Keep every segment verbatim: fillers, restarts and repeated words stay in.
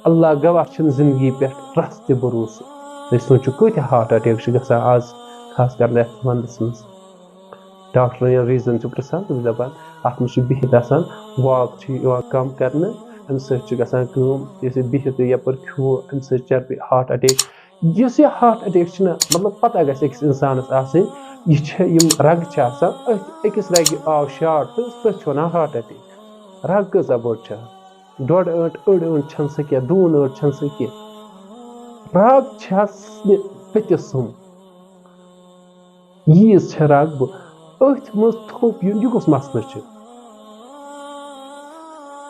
اللہ گواہ چھُنہٕ زندگی پٮ۪ٹھ رَژھ تہِ بھروسہٕ۔ تُہۍ سوٗنٛچِو کۭتیٛاہ ہارٹ اٹیک چھِ گژھان آز، خاص کر یَتھ وَندَس منٛز۔ ڈاکٹرن ییٚلہِ ریٖزن چھُ پرٛژھان، تِم چھِ دَپان، اَتھ منٛز چھُ بِہِتھ آسان، واک چھُ یِوان کَم کرنہٕ، اَمہِ سۭتۍ چھُ گژھان کٲم، یُس یہِ بِہِتھ یَپٲرۍ کھیوٚو، اَمہِ سۭتۍ چربی ہارٹ اٹیک۔ یُس یہِ ہارٹ اٹیک چھُنہ، مطلب، پتہ گژھِ أکِس اِنسانَس آسٕنۍ، یہِ چھےٚ، یِم رگہٕ چھِ آسان، أتھۍ أکِس رگہِ آو شاٹ تہٕ تٔتھۍ چھِ وَنان ہارٹ اٹیک۔ رگ کۭژاہ بٔڑ چھےٚ؟ ڈۄڈ ٲنٹ، أڑ ٲنٹ چھَنہٕ سۄ کینٛہہ، دوٗن ٲنٹ چھَنہٕ سۄ کینٛہہ۔ رگ چھےٚ سُہ پٔتِس سُم۔ ییٖژ چھےٚ رگ بہٕ۔ أتھۍ منٛز تھوٚپ یُن، یہِ کُس مسلہٕ چھُ؟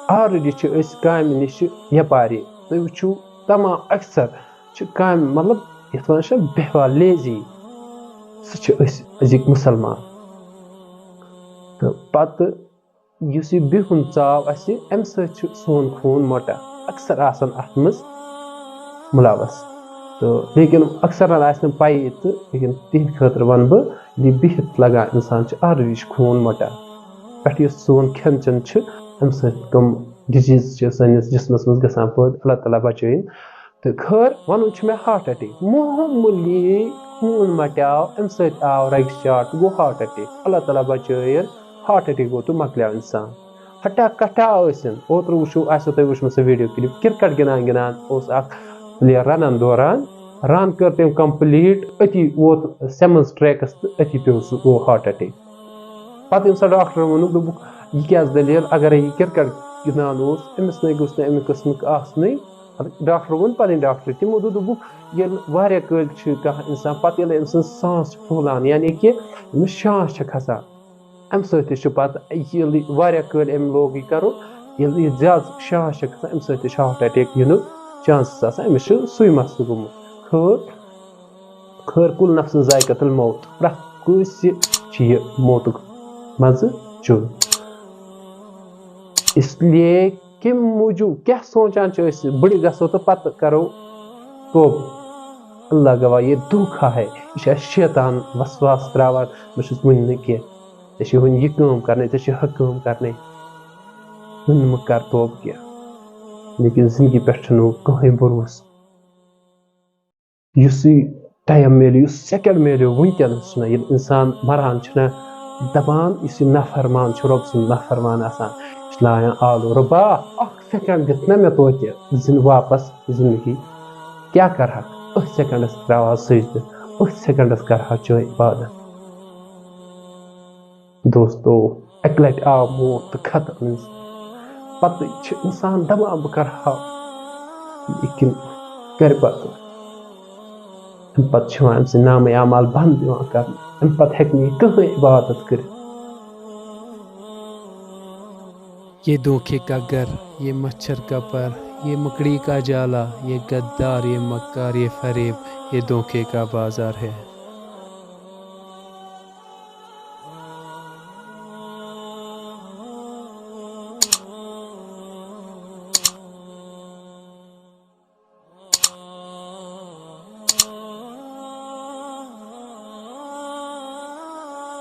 آلریڈی چھِ أسۍ کامہِ نِش یَپارِ۔ تُہۍ وٕچھِو، تمام اکثر چھِ کامہِ، مطلب، یَتھ وَنان چھِ بیٚہوان، لیزی، سُہ چھِ أسۍ أزِکۍ مُسلمان۔ تہٕ پَتہٕ یُس یہِ بِہُن ژاو اَسہِ، اَمہِ سۭتۍ چھُ سون خوٗن مۄٹان۔ اکثر آسان اَتھ منٛز مُلوث۔ تہٕ لیکِن اکثرن آسہِ نہٕ پَیی تہٕ، لیکِن تِہِنٛدِ خٲطرٕ وَنہٕ بہٕ، ییٚلہِ بِہِتھ لگان اِنسان چھُ، آلریڈی چھُ خوٗن مۄٹان۔ پٮ۪ٹھٕ یُس سون کھٮ۪ن چٮ۪ن چھُ، اَمہِ سۭتۍ کٕم ڈِزیٖز چھِ سٲنِس جِسمَس منٛز گژھان پٲدٕ، اللہ تعالیٰ بچٲیِن۔ تہٕ خٲر، وَنُن چھُ مےٚ ہارٹ اٹیک، معموٗلی خوٗن مۄٹیو، اَمہِ سۭتۍ آو رگہِ شاٹ، گوٚو ہارٹ اٹیک۔ اللہ تعالیٰ بچٲیِن، ہارٹ اٹیک گوٚو تہٕ مۄکلیو اِنسان۔ ہٹا کٹا ٲسِن، اوترٕ وٕچھو، آسیو تۄہہِ وٕچھمٕژ سۄ ویڈیو کلپ، کرکٹ گِنٛدان گِنٛدان اوس اکھ پلیر رنن دوران، رن کٔر تٔمۍ کمپلیٖٹ، أتی ووت سیمنز ٹریکس تہٕ أتی پیوٚو سُہ، گوٚو ہارٹ اٹیک۔ پتہٕ ییٚمہِ ساتہٕ ڈاکٹرن ووٚنُکھ، دوٚپُکھ، یہِ کیٛاہ دٔلیٖل؟ اگرے یہِ کرکٹ گِنٛدان اوس، أمِس نے گوٚژھ نہٕ اَمہِ قٕسمُک آسنُے۔ مطلب، ڈاکٹر ووٚن پنٕنۍ ڈاکٹر، تِمو دوٚپ، دوٚپُکھ، ییٚلہِ واریاہ کٲلۍ چھِ کانٛہہ اِنسان، پتہٕ ییٚلہِ أمۍ سٕنٛز سانس چھِ پھوٗلان، یعنی کہِ أمِس شانس چھِ کھسان، اَمہِ سۭتۍ تہِ چھُ پتہٕ، ییٚلہِ واریاہ کٲلۍ أمۍ لوگ یہِ کرُن، ییٚلہِ یہِ زیادٕ شانس چھِ کھسان، اَمہِ سۭتۍ تہِ چھُ ہارٹ اٹیک یِنُک چانسز آسان۔ أمِس چھُ سُے مسلہٕ گوٚمُت۔ خٲر، خٲر، کُل نفسن ذائقۃ الموت، پرٛٮ۪تھ کٲنٛسہِ چھُ یہِ موتُک مزٕ چیوٚن۔ اس لیے کَمہِ موٗجوٗب، کیٛاہ سونٛچان چھِ أسۍ، بٕڑٕ گژھو تہٕ پتہٕ کرو توبہٕ؟ اللہ گواہ، یہ دھوکہ ہے، یہِ چھُ اَسہِ شیطان وسواس تراوان، بہٕ چھُس وٕنہِ نہٕ کینٛہہ، ژےٚ چھِ وٕنہِ یہِ کٲم کرنٕے، ژےٚ چھِ ہُہ کٲم کرنٕے، وٕنہِ مہٕ کر توبہٕ کینٛہہ۔ لیکن زندگی پٮ۪ٹھ چھُنہٕ کٕہٕنۍ بھروسہٕ۔ یُس یہِ ٹایم میلیو، یُس سیکنڈ میلیو وٕنکیٚنس چھُنہ، ییٚلہِ انسان مران چھُنہ، دپان یُس یہِ نافرمان چھُ، رۄب سُنٛد نافرمان آسان، یہِ چھُ لاگان آلو، رۄبا، اکھ سیکنڈ دِتھ نہ مےٚ توتہِ زِن-، واپس زندگی، کیٛاہ کرہکھ؟ أتھۍ سیکنڈس تراوہا سجدٕ، أتھۍ سیکنڈس کرہا چٲنۍ عبادت۔ دوستو، اَکہِ لَٹہِ آو موت تہٕ ختم اِنسان۔ پَتہٕ چھِ اِنسان دَپان، بہٕ کَرٕ ہا یہِ کِنہٕ کَرِ پَتہٕ۔ اَمہِ پَتہٕ چھِ یِوان أمۍ سٕنٛدۍ نامہٕ اعمال بنٛد یِوان کَرنہٕ۔ اَمہِ پَتہٕ ہیٚکہِ نہٕ یہِ کٕہٕنۍ عبادت کٔرِتھ۔ یہ دھوکے کا گھر، یہ مچھر کا پر، یہ مکڑی کا جالا، یہ غدار، یہ مکار، یہ فریب، یہ دھوکے کا بازار ہے۔